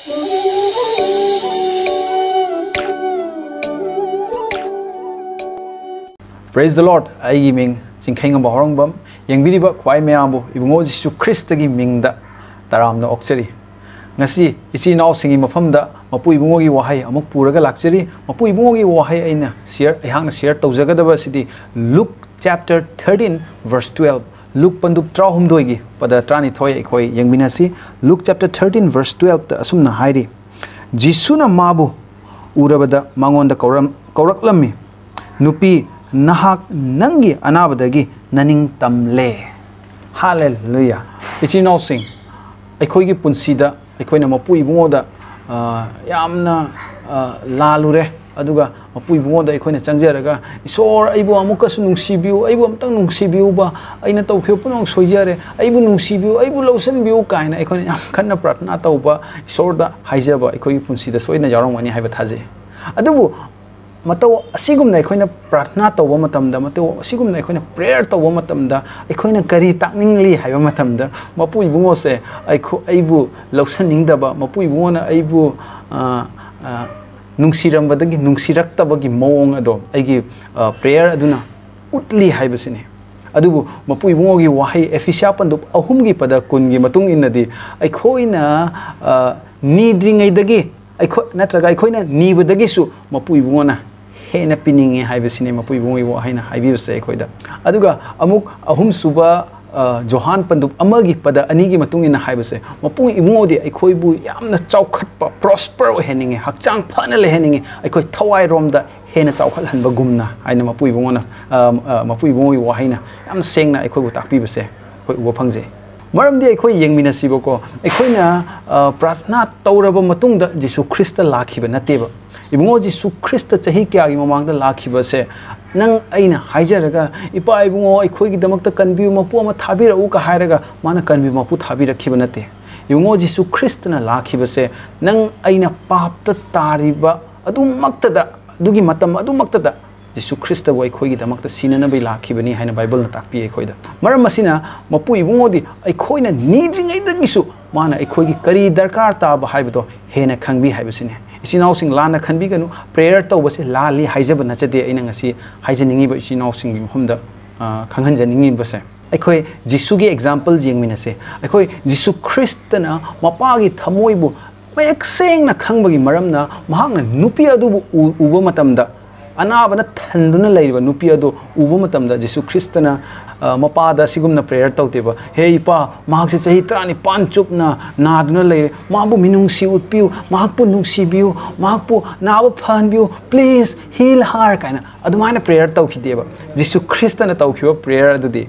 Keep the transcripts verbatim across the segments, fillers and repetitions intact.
Praise the Lord. ꯑꯩꯒꯤ ꯃꯤꯡ ꯆꯤꯡꯈꯩꯉꯝꯕ ꯍꯧꯔꯪꯕꯝ꯫ ꯌꯦꯡꯕꯤꯔꯤꯕ ꯈ꯭ꯋꯥꯏ ꯃꯌꯥꯝꯕꯨ ꯏꯕꯨꯡꯉꯣ ꯖꯤꯁꯨ ꯈ꯭ꯔꯤꯁꯇꯒꯤ ꯃꯤꯡꯗ ꯇꯔꯥꯝꯅ ꯑꯣꯛꯆꯔꯤ꯫ ꯉꯁꯤ ꯏꯆꯤꯟ ꯏꯅꯥꯎꯁꯤꯡꯒꯤ ꯃꯐꯝꯗ ꯃꯄꯨ ꯏꯕꯨꯡꯉꯣꯒꯤ ꯋꯥꯍꯩ ꯑꯃꯨꯛ ꯄꯨꯔꯒ ꯂꯥꯛꯆꯔꯤ꯫ ꯃꯄꯨ ꯏꯕꯨꯡꯉꯣꯒꯤ ꯋꯥꯍꯩ ꯑꯩꯅ share, ꯑꯩꯍꯥꯛꯅ share ꯇꯧꯖꯒꯗꯕ ꯑꯁꯤꯗꯤ Luke chapter thirteen verse twelve, ꯂꯨꯛ ꯄꯟꯗꯨꯞ ꯇꯔꯥꯍꯨꯝꯗꯣꯏꯒꯤ ꯄꯗ ꯇꯔꯥꯅꯤꯊꯣꯏ ꯑꯩꯈꯣꯏ ꯌꯦꯡꯃꯤꯟꯅꯁꯤ꯫ Luke chapter thirteen verse twelveꯇ ꯑꯁꯨꯝꯅ ꯍꯥꯏꯔꯤ, ꯖꯤꯁꯨꯅ ꯃꯥꯕꯨ ꯎꯔꯕꯗ ꯃꯉꯣꯟꯗ ꯀꯧꯔꯝ-, ꯀꯧꯔꯛꯂꯝꯃꯤ, "ꯅꯨꯄꯤ, ꯅꯍꯥꯛ ꯅꯪꯒꯤ ꯑꯅꯥꯕꯗꯒꯤ ꯅꯅꯤꯡ ꯇꯝꯂꯦ"꯫ ꯍꯥꯂꯦꯂꯨꯌꯥ! ꯏꯆꯤꯟ ꯏꯅꯥꯎꯁꯤꯡ, ꯑꯩꯈꯣꯏꯒꯤ ꯄꯨꯟꯁꯤꯗ ꯑꯩꯈꯣꯏꯅ ꯃꯄꯨ ꯏꯕꯨꯡꯉꯣꯗ, ꯑ, ꯌꯥꯝꯅ, ꯑ, ꯂꯥꯜꯂꯨꯔꯦ, ꯑꯗꯨꯒ ꯃꯄꯨ ꯏꯕꯨꯡꯉꯣꯗ ꯑꯩꯈꯣꯏꯅ ꯆꯪꯖꯔꯒ, "ꯏꯁꯣꯔ, ꯑꯩꯕꯨ ꯑꯃꯨꯛꯀꯁꯨ ꯅꯨꯡꯁꯤꯕꯤꯌꯨ, ꯑꯩꯕꯨ ꯑꯃꯨꯛꯇꯪ ꯅꯨꯡꯁꯤꯕꯤꯌꯨꯕ, ꯑꯩꯅ ꯇꯧꯈꯤꯕ ꯄꯨꯝꯅꯃꯛ ꯁꯣꯏꯖꯔꯦ, ꯑꯩꯕꯨ ꯅꯨꯡꯁꯤꯕꯤꯌꯨ, ꯑꯩꯕꯨ ꯂꯧꯁꯤꯟꯕꯤꯌꯨ" ꯀꯥꯏꯅ ꯑꯩꯈꯣꯏꯅ ꯌꯥꯝ ꯀꯟꯅ ꯄ꯭ꯔꯥꯊꯅꯥ ꯇꯧꯕ, ꯏꯁꯣꯔꯗ ꯍꯥꯏꯖꯕ ꯑꯩꯈꯣꯏꯒꯤ ꯄꯨꯟꯁꯤꯗ ꯁꯣꯏꯗꯅ ꯌꯥꯎꯔꯝꯒꯅꯤ ꯍꯥꯏꯕ ꯊꯥꯖꯩ꯫ ꯑꯗꯨꯕꯨ ꯃꯇꯧ ꯑꯁꯤꯒꯨꯝꯅ ꯑꯩꯈꯣꯏꯅ ꯄ꯭ꯔꯥꯊꯅꯥ ꯇꯧꯕ ꯃꯇꯝꯗ, ꯃꯇꯧ ꯑꯁꯤꯒꯨꯝꯅ ꯑꯩꯈꯣꯏꯅ prayer ꯇꯧꯕ ꯃꯇꯝꯗ, ꯑꯩꯈꯣꯏꯅ ꯀꯔꯤ ꯇꯥꯛꯅꯤꯡꯂꯤ ꯍꯥꯏꯕ ꯃꯇꯝꯗ, ꯃꯄꯨ ꯏꯕꯨꯡꯉꯣꯁꯦ ꯑꯩꯈꯣ-, ꯑꯩꯕꯨ ꯂꯧꯁꯟꯅꯤꯡꯗꯕ, ꯃꯄꯨ ꯏꯕꯨꯡꯉꯣꯅ ꯑꯩꯕꯨ, ꯑ, ꯑ, ꯅꯨꯡꯁꯤꯔꯝꯕꯗꯒꯤ ꯅꯨꯡꯁꯤꯔꯛꯇꯕꯒꯤ ꯃꯑꯣꯡ ꯑꯗꯣ ꯑꯩꯒꯤ, ꯑ, prayer ꯑꯗꯨꯅ ꯎꯠꯂꯤ ꯍꯥꯏꯕꯁꯤꯅꯤ꯫ ꯑꯗꯨꯕꯨ ꯃꯄꯨ ꯏꯕꯨꯡꯉꯣꯒꯤ ꯋꯥꯍꯩ, ꯑꯦꯐꯤꯁꯤꯌꯥ ꯄꯟꯗꯨꯞ ꯑꯍꯨꯝꯒꯤ ꯄꯗ ꯀꯨꯟꯒꯤ ꯃꯇꯨꯡ ꯏꯟꯅꯗꯤ, ꯑꯩꯈꯣꯏꯅ, ꯑ, ꯅꯤꯗ꯭ꯔꯤꯉꯩꯗꯒꯤ ꯑꯩꯈꯣꯏ, ꯅꯠꯇ꯭ꯔꯒ ꯑꯩꯈꯣꯏꯅ ꯅꯤꯕꯗꯒꯤꯁꯨ ꯃꯄꯨ ꯏꯕꯨꯡꯉꯣꯅ ꯍꯦꯟꯅ ꯄꯤꯅꯤꯡꯉꯤ ꯍꯥꯏꯕꯁꯤꯅꯤ ꯃꯄꯨ ꯏꯕꯨꯡꯉꯣꯒꯤ ꯋꯥꯍꯩꯅ ꯍꯥꯏꯕꯤꯕꯁꯦ ꯑꯩꯈꯣꯏꯗ꯫ ꯑꯗꯨꯒ ꯑꯃꯨꯛ ꯑꯍꯨꯝꯁꯨꯕ, ꯑ, ꯖꯣꯍꯥꯟ ꯄꯟꯗꯨꯞ ꯑꯃꯒꯤ ꯄꯗ ꯑꯅꯤꯒꯤ ꯃꯇꯨꯡ ꯏꯟꯅ ꯍꯥꯏꯕꯁꯦ, ꯃꯄꯨ ꯏꯕꯨꯡꯉꯣꯗꯤ ꯑꯩꯈꯣꯏꯕꯨ ꯌꯥꯝꯅ ꯆꯥꯎꯈꯠꯄ, prosper ꯑꯣꯏꯍꯟꯅꯤꯡꯉꯤ, ꯍꯛꯆꯥꯡ ꯐꯅ ꯂꯩꯍꯟꯅꯤꯡꯉꯤ, ꯑꯩꯈꯣꯏ ꯊꯋꯥꯏꯔꯣꯝꯗ ꯍꯦꯟꯅ ꯆꯥꯎꯈꯠꯍꯟꯕꯒꯨꯝꯅ ꯍꯥꯏꯅ ꯃꯄꯨ ꯏꯕꯨꯡꯉꯣꯅ, ꯑ, ꯑ, ꯃꯄꯨ ꯏꯕꯨꯡꯉꯣꯒꯤ ꯋꯥꯍꯩꯅ ꯌꯥꯝ ꯁꯦꯡꯅ ꯑꯩꯈꯣꯏꯕꯨ ꯇꯥꯛꯄꯤꯕꯁꯦ ꯑꯩꯈꯣꯏ ꯎꯕ ꯐꯪꯖꯩ꯫ ꯃꯔꯝꯗꯤ ꯑꯩꯈꯣꯏ ꯌꯦꯡꯃꯤꯟꯅꯁꯤꯕꯀꯣ, ꯑꯩꯈꯣꯏꯅ, ꯑ, ꯄ꯭ꯔꯥꯊꯅꯥ ꯇꯧꯔꯕ ꯃꯇꯨꯡꯗ ꯖꯤꯁꯨ ꯈ꯭ꯔꯤꯁꯇ ꯂꯥꯛꯈꯤꯕ ꯅꯠꯇꯦꯕ꯫ ꯏꯕꯨꯡꯉꯣ, ꯖꯤꯁꯨ ꯈ꯭ꯔꯤꯁꯇ ꯆꯍꯤ ꯀꯌꯥꯒꯤ ꯃꯃꯥꯡꯗ ꯂꯥꯛꯈꯤꯕꯁꯦ ꯅꯪ ꯑꯩꯅ ꯍꯥꯏꯖꯔꯒ, "ꯏꯄꯥ ꯏꯕꯨꯡꯉꯣ, ꯑꯩꯈꯣꯏꯒꯤꯗꯃꯛꯇ ꯀꯟꯕꯤꯌꯨ, ꯃꯄꯨ ꯑꯃ ꯊꯥꯕꯤꯔꯛꯎ"ꯀ ꯍꯥꯏꯔꯒ ꯃꯥꯅ ꯀꯟꯕꯤꯌꯨ ꯃꯄꯨ ꯊꯥꯕꯤꯔꯛꯈꯤꯕ ꯅꯠꯇꯦ꯫ ꯏꯕꯨꯡꯉꯣ, ꯖꯤꯁꯨ ꯈ꯭ꯔꯤꯁꯇꯅ ꯂꯥꯛꯈꯤꯕꯁꯦ ꯅꯪ ꯑꯩꯅ ꯄꯥꯞꯇ ꯇꯥꯔꯤꯕ ꯑꯗꯨꯃꯛꯇꯗ, ꯑꯗꯨꯒꯤ ꯃꯇꯝ ꯑꯗꯨꯃꯛꯇꯗ ꯖꯤꯁꯨ ꯈ꯭ꯔꯤꯁꯇꯕꯨ ꯑꯩꯈꯣꯏꯒꯤꯗꯃꯛꯇ ꯁꯤꯅꯅꯕ ꯂꯥꯛꯈꯤꯕꯅꯤ ꯍꯥꯏꯅ ꯕꯥꯏꯕꯜꯅ ꯇꯥꯛꯄꯤ ꯑꯩꯈꯣꯏꯗ꯫ ꯃꯔꯝ ꯑꯁꯤꯅ ꯃꯄꯨ ꯏꯕꯨꯡꯉꯣꯗꯤ ꯑꯩꯈꯣꯏꯅ ꯅꯤꯗ꯭ꯔꯤꯉꯩꯗꯒꯤꯁꯨ ꯃꯥꯅ ꯑꯩꯈꯣꯏꯒꯤ ꯀꯔꯤ ꯗꯔꯀꯥꯔ ꯇꯥꯕ ꯍꯥꯏꯕꯗꯣ ꯍꯦꯟꯅ ꯈꯪꯕꯤ ꯍꯥꯏꯕꯁꯤꯅꯤ꯫ ꯏꯆꯤꯟ ꯏꯅꯥꯎꯁꯤꯡ, ꯂꯥꯟꯅ ꯈꯟꯕꯤꯒꯅꯨ, ꯄ꯭ꯔꯦꯌꯔ ꯇꯧꯕꯁꯦ ꯂꯥꯜꯂꯤ ꯍꯥꯏꯖꯕ ꯅꯠꯆꯗꯦ꯫ ꯑꯩꯅ ꯉꯁꯤ ꯍꯥꯏꯖꯅꯤꯡꯉꯤꯕ ꯏꯆꯤꯟ ꯏꯅꯥꯎꯁꯤꯡꯒꯤ ꯃꯐꯝꯗ ꯑ, ꯈꯪꯍꯟꯖꯅꯤꯡꯉꯤꯕꯁꯦ, ꯑꯩꯈꯣꯏ ꯖꯤꯁꯨꯒꯤ ꯑꯦꯛꯖꯥꯝꯄꯜ ꯌꯦꯡꯃꯤꯟꯅꯁꯦ꯫ ꯑꯩꯈꯣꯏ ꯖꯤꯁꯨ ꯈ꯭ꯔꯤꯁꯇꯅ ꯃꯄꯥꯒꯤ ꯊꯃꯣꯏꯕꯨ ꯃꯌꯦꯛ ꯁꯦꯡꯅ ꯈꯪꯕꯒꯤ ꯃꯔꯝꯅ, ꯃꯍꯥꯛꯅ ꯅꯨꯄꯤ ꯑꯗꯨꯕꯨ ꯎ- ꯎꯕ ꯃꯇꯝꯗ, ꯑꯅꯥꯕꯅ ꯊꯟꯗꯨꯅ ꯂꯩꯔꯤꯕ ꯅꯨꯄꯤ ꯑꯗꯨ ꯎꯕ ꯃꯇꯝꯗ, ꯖꯤꯁꯨ ꯈ꯭ꯔꯤꯁꯇꯅ ꯑ, ꯃꯄꯥꯗ ꯑꯁꯤꯒꯨꯝꯅ ꯄ꯭ꯔꯦꯌꯔ ꯇꯧꯗꯦꯕ, "ꯍꯦ ꯏꯄꯥ, ꯃꯍꯥꯛꯁꯦ ꯆꯍꯤ ꯇꯔꯥꯅꯤꯄꯥꯟ ꯆꯨꯞꯅ ꯅꯥꯗꯨꯅ ꯂꯩꯔꯦ, ꯃꯥꯕꯨ ꯃꯤꯅꯨꯡꯁꯤ ꯎꯠꯄꯤꯌꯨ, ꯃꯍꯥꯛꯄꯨ ꯅꯨꯡꯁꯤꯕꯤꯌꯨ, ꯃꯍꯥꯛꯄꯨ ꯅꯥꯕ ꯐꯍꯟꯕꯤꯌꯨ, please heal her" ꯀꯥꯏꯅ ꯑꯗꯨꯃꯥꯏꯅ ꯄ꯭ꯔꯦꯌꯔ ꯇꯧꯈꯤꯗꯦꯕ꯫ ꯖꯤꯁꯨ ꯈ꯭ꯔꯤꯁꯇꯅ ꯇꯧꯈꯤꯕ ꯄ꯭ꯔꯦꯌꯔ ꯑꯗꯨꯗꯤ,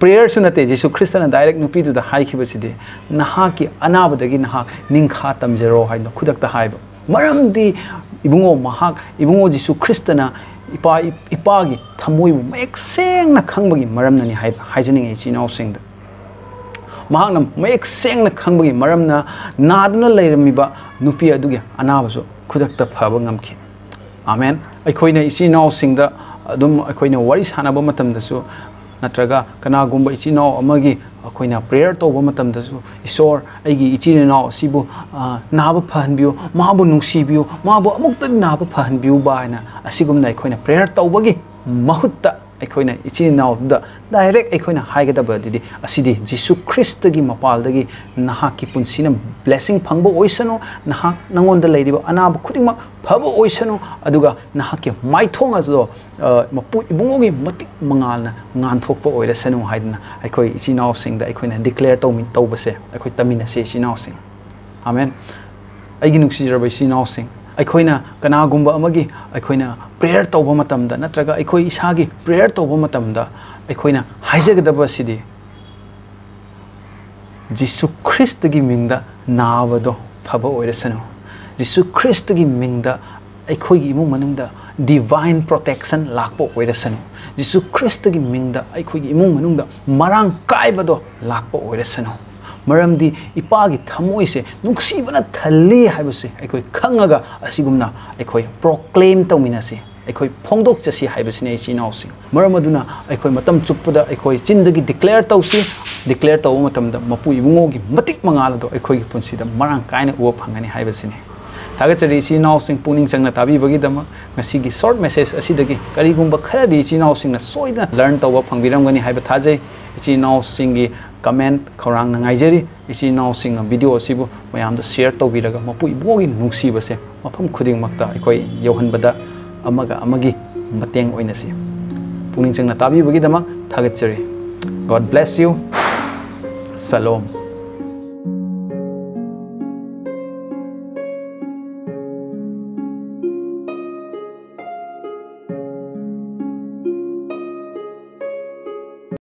ꯄ꯭ꯔꯦꯌꯔꯁꯨ ꯅꯠꯇꯦ, ꯖꯤꯁꯨ ꯈ꯭ꯔꯤꯁꯇꯅ ꯗꯥꯏꯔꯦꯛ ꯅꯨꯄꯤꯗꯨꯗ ꯍꯥꯏꯈꯤꯕꯁꯤꯗꯤ, "ꯅꯍꯥꯛꯀꯤ ꯑꯅꯥꯕꯗꯒꯤ ꯅꯍꯥꯛ ꯅꯤꯡꯈꯥ ꯇꯝꯖꯔꯣ" ꯍꯥꯏꯅ ꯈꯨꯗꯛꯇ ꯍꯥꯏꯕ꯫ ꯃꯔꯝꯗꯤ ꯏꯕꯨꯡꯉꯣ, ꯃꯍꯥꯛ, ꯏꯕꯨꯡꯉꯣ ꯖꯤꯁꯨ ꯈ꯭ꯔꯤꯁꯇꯅ ꯏꯄꯥ, ꯏꯄꯥꯒꯤ ꯊꯃꯣꯏꯕꯨ ꯃꯌꯦꯛ ꯁꯦꯡꯅ ꯈꯪꯕꯒꯤ ꯃꯔꯝꯅꯅꯤ ꯍꯥꯏꯕ ꯍꯥꯏꯖꯅꯤꯡꯉꯤ ꯏꯆꯤꯟ ꯏꯅꯥꯎꯁꯤꯡꯗ꯫ ꯃꯍꯥꯛꯅ ꯃꯌꯦꯛ ꯁꯦꯡꯅ ꯈꯪꯕꯒꯤ ꯃꯔꯝꯅ ꯅꯥꯗꯨꯅ ꯂꯩꯔꯝꯃꯤꯕ ꯅꯨꯄꯤ ꯑꯗꯨꯒꯤ ꯑꯅꯥꯕꯁꯨ ꯈꯨꯗꯛꯇ ꯐꯕ ꯉꯝꯈꯤ꯫ ꯑꯥꯃꯦꯟ꯫ ꯑꯩꯈꯣꯏꯅ ꯏꯆꯤꯟ ꯏꯅꯥꯎꯁꯤꯡꯗ ꯑꯗꯨꯝ ꯑꯩꯈꯣꯏꯅ ꯋꯥꯔꯤ ꯁꯥꯟꯅꯕ ꯃꯇꯝꯗꯁꯨ, ꯅꯠꯇ꯭ꯔꯒ ꯀꯅꯥꯒꯨꯝꯕ ꯏꯆꯤꯟ ꯏꯅꯥꯎ ꯑꯃꯒꯤ ꯑꯩꯈꯣꯏꯅ ꯄ꯭ꯔꯦꯌꯔ ꯇꯧꯕ ꯃꯇꯝꯗꯁꯨ, "ꯏꯁꯣꯔ, ꯑꯩꯒꯤ ꯏꯆꯤꯟ ꯏꯅꯥꯎ ꯑꯁꯤꯕꯨ, ꯑ, ꯅꯥꯕ ꯐꯍꯟꯕꯤꯌꯨ, ꯃꯥꯕꯨ ꯅꯨꯡꯁꯤꯕꯤꯌꯨ, ꯃꯥꯕꯨ ꯑꯃꯨꯛꯇ ꯅꯥꯕ ꯐꯍꯟꯕꯤꯌꯨꯕ" ꯍꯥꯏꯅ ꯑꯁꯤꯒꯨꯝꯅ ꯑꯩꯈꯣꯏꯅ ꯄ꯭ꯔꯦꯌꯔ ꯇꯧꯕꯒꯤ ꯃꯍꯨꯠꯇ, ꯑꯩꯈꯣꯏꯅ ꯏꯆꯤꯟ ꯏꯅꯥꯎꯗ ꯗꯥꯏꯔꯦꯛ ꯑꯩꯈꯣꯏꯅ ꯍꯥꯏꯒꯗꯕ ꯑꯗꯨꯗꯤ, "ꯑꯁꯤꯗꯤ ꯖꯤꯁꯨ ꯈ꯭ꯔꯤꯁꯇꯒꯤ ꯃꯄꯥꯜꯗꯒꯤ ꯅꯍꯥꯛꯀꯤ ꯄꯨꯟꯁꯤꯅ ꯕ꯭ꯂꯦꯁꯤꯡ ꯐꯪꯕ ꯑꯣꯏꯁꯅꯨ, ꯅꯍꯥꯛ, ꯅꯉꯣꯟꯗ ꯂꯩꯔꯤꯕ ꯑꯅꯥꯕ ꯈꯨꯗꯤꯡꯃꯛ ꯐꯕ ꯑꯣꯏꯁꯅꯨ, ꯑꯗꯨꯒ ꯅꯍꯥꯛꯀꯤ ꯃꯥꯏꯊꯣꯡ ꯑꯗꯣ, ꯑ, ꯃꯄꯨ ꯏꯕꯨꯡꯉꯣꯒꯤ ꯃꯇꯤꯛ ꯃꯉꯥꯜꯅ ꯉꯥꯟꯊꯣꯛꯄ ꯑꯣꯏꯔꯁꯅꯨ" ꯍꯥꯏꯗꯅ ꯑꯩꯈꯣꯏ ꯏꯆꯤꯟ ꯏꯅꯥꯎꯁꯤꯡꯗ ꯑꯩꯈꯣꯏꯅ ꯗꯤꯀ꯭ꯂꯦꯌꯔ ꯇꯧꯃꯤ-, ꯇꯧꯕꯁꯦ ꯑꯩꯈꯣꯏ ꯇꯝꯃꯤꯟꯅꯁꯤ, ꯏꯆꯤꯟ ꯏꯅꯥꯎꯁꯤꯡ꯫ ꯑꯥꯃꯦꯟ꯫ ꯑꯩꯒꯤ ꯅꯨꯡꯁꯤꯖꯔꯕ ꯏꯆꯤꯟ ꯏꯅꯥꯎꯁꯤꯡ, ꯑꯩꯈꯣꯏꯅ ꯀꯅꯥꯒꯨꯝꯕ ꯑꯃꯒꯤ ꯑꯩꯈꯣꯏꯅ ꯄ꯭ꯔꯦꯌꯔ ꯇꯧꯕ ꯃꯇꯝꯗ, ꯅꯠꯇ꯭ꯔꯒ ꯑꯩꯈꯣꯏ ꯏꯁꯥꯒꯤ ꯄ꯭ꯔꯦꯌꯔ ꯇꯧꯕ ꯃꯇꯝꯗ, ꯑꯩꯈꯣꯏꯅ ꯍꯥꯏꯖꯒꯗꯕ ꯑꯁꯤꯗꯤ, "ꯖꯤꯁꯨ ꯈ꯭ꯔꯤꯁꯇꯒꯤ ꯃꯤꯡꯗ ꯅꯥꯕꯗꯣ ꯐꯕ ꯑꯣꯏꯔꯁꯅꯨ꯫ ꯖꯤꯁꯨ ꯈ꯭ꯔꯤꯁꯇꯒꯤ ꯃꯤꯡꯗ ꯑꯩꯈꯣꯏꯒꯤ ꯏꯃꯨꯡ ꯃꯅꯨꯡꯗ ꯗꯤꯚꯥꯏꯟ ꯄ꯭ꯔꯣꯇꯦꯛꯁꯟ ꯂꯥꯛꯄ ꯑꯣꯏꯔꯁꯅꯨ꯫ ꯖꯤꯁꯨ ꯈ꯭ꯔꯤꯁꯇꯒꯤ ꯃꯤꯡꯗ ꯑꯩꯈꯣꯏꯒꯤ ꯏꯃꯨꯡ ꯃꯅꯨꯡꯗ ꯃꯔꯥꯡ ꯀꯥꯏꯕꯗꯣ ꯂꯥꯛꯄ ꯑꯣꯏꯔꯁꯅꯨ꯫ ꯃꯔꯝꯗꯤ ꯏꯄꯥꯒꯤ ꯊꯃꯣꯏꯁꯦ ꯅꯨꯡꯁꯤꯕꯅ ꯊꯜꯂꯤ ꯍꯥꯏꯕꯁꯦ ꯑꯩꯈꯣꯏ ꯈꯪꯉꯒ ꯑꯁꯤꯒꯨꯝꯅ ꯑꯩꯈꯣꯏ ꯄ꯭ꯔꯣꯀ꯭ꯂꯦꯝ ꯇꯧꯃꯤꯟꯅꯁꯤ꯫ ꯑꯩꯈꯣꯏ ꯐꯣꯡꯗꯣꯛꯆꯁꯤ ꯍꯥꯏꯕꯁꯤꯅꯤ, ꯏꯆꯤꯟ ꯏꯅꯥꯎꯁꯤꯡ꯫ ꯃꯔꯝ ꯑꯗꯨꯅ ꯑꯩꯈꯣꯏ ꯃꯇꯝ ꯆꯨꯞꯄꯗ ꯑꯩꯈꯣꯏ ꯆꯤꯟꯗꯒꯤ declare ꯇꯧꯁꯤ꯫ Declare ꯇꯧꯕ ꯃꯇꯝꯗ ꯃꯄꯨ ꯏꯕꯨꯡꯉꯣꯒꯤ ꯃꯇꯤꯛ ꯃꯉꯥꯜ ꯑꯗꯣ ꯑꯩꯈꯣꯏꯒꯤ ꯄꯨꯟꯁꯤꯗ ꯃꯔꯥꯡ ꯀꯥꯏꯅ ꯎꯕ ꯐꯪꯒꯅꯤ ꯍꯥꯏꯕꯁꯤꯅꯤ꯫ ꯊꯥꯒꯠꯆꯔꯤ ꯏꯆꯤꯟ ꯏꯅꯥꯎꯁꯤꯡ, ꯄꯨꯛꯅꯤꯡ ꯆꯪꯅ ꯇꯥꯕꯤꯕꯒꯤꯗꯃꯛ꯫ ꯉꯁꯤꯒꯤ short message ꯑꯁꯤꯗꯒꯤ ꯀꯔꯤꯒꯨꯝꯕ ꯈꯔꯗꯤ ꯏꯆꯤꯟ ꯏꯅꯥꯎꯁꯤꯡꯅ ꯁꯣꯏꯗꯅ learn ꯇꯧꯕ ꯐꯪꯕꯤꯔꯝꯒꯅꯤ ꯍꯥꯏꯕ ꯊꯥꯖꯩ꯫ ꯏꯆꯤꯟ ꯏꯅꯥꯎꯁꯤꯡꯒꯤ comment ꯈꯧꯔꯥꯡꯅ ꯉꯥꯏꯖꯔꯤ꯫ ꯏꯆꯤꯟ ꯏꯅꯥꯎꯁꯤꯡꯅ video ꯑꯁꯤꯕꯨ ꯃꯌꯥꯝꯗ share ꯇꯧꯕꯤꯔꯒ ꯃꯄꯨ ꯏꯕꯨꯡꯉꯣꯒꯤ ꯅꯨꯡꯁꯤꯕꯁꯦ ꯃꯐꯝ ꯈꯨꯗꯤꯡꯃꯛꯇ ꯑꯩꯈꯣꯏ ꯌꯧꯍꯟꯕꯗ ꯑꯃꯒ ꯑꯃꯒꯤ ꯃꯇꯦꯡ ꯑꯣꯏꯅꯁꯤ꯫ ꯄꯨꯛꯅꯤꯡ ꯆꯪꯅ ꯇꯥꯕꯤꯕꯒꯤꯗꯃꯛ ꯊꯥꯒꯠꯆꯔꯤ꯫ God bless you. Shalom.